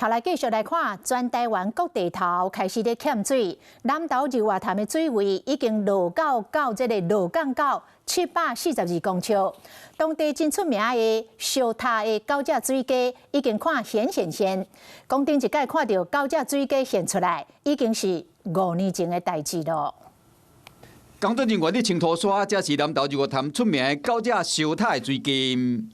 好，來繼續來看，全台灣各地頭開始咧欠水，南投日月潭的水位已經落到到這个落降到742公尺。當地真出名的燒塔的九隻水雞已經看顯現現。講頂一擺看著九隻水雞現出來，已經是5年前的代誌囉。工作人員佇清塗沙，這是南投日月潭出名的九隻燒塔的水雞。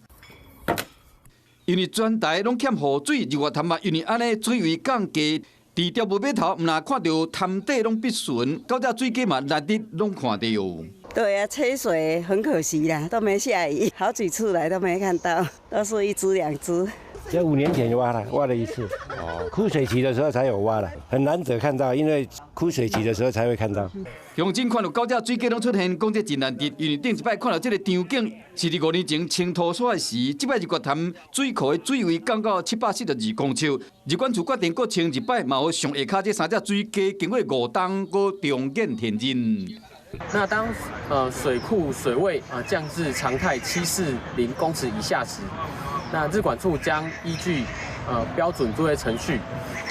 因為全台攏欠雨水，日月潭嘛因為按呢水位降低，佇中部碼頭毋但看著潭底攏必純，九隻水雞嘛難得攏看著。對啊，缺水很可惜啦，都沒下雨，好幾次來都沒看到，都是一隻兩隻。這5年前就挖了，挖了一次。哦，枯水期的時候才有挖了，很難得看到，因為枯水期的時候才會看到。鄉親看到九隻水雞攏出現，講這真難得，因為頂一擺看到這个場景是佇5年前清塗沙的時，這擺日月潭水庫的水位降到742公尺，日管處決定閣清一擺，嘛予上下跤這三隻水雞經過5冬閣重見天日。那當水庫水位啊降至常態740公尺以下時，那日管處將依據標準作業程序，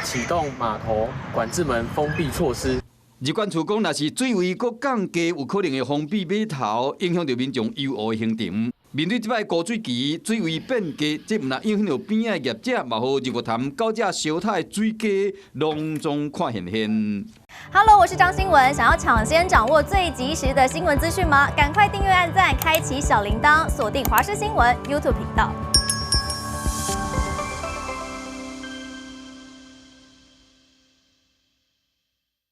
啟動碼頭管制門封閉措施。日管處講，若是水位閣降低，有可能會封閉碼頭，影響著民眾遊湖的行程。面對這擺枯水期，水位變低，這毋但影響著邊仔的業者，嘛予日月潭九隻燒塔的水雞攏總看現現。 Hello，我是張新聞，想要搶先掌握最及時的新聞資訊嗎？趕快訂閱、按讚、開啟小鈴鐺，鎖定華視新聞 YouTube 頻道。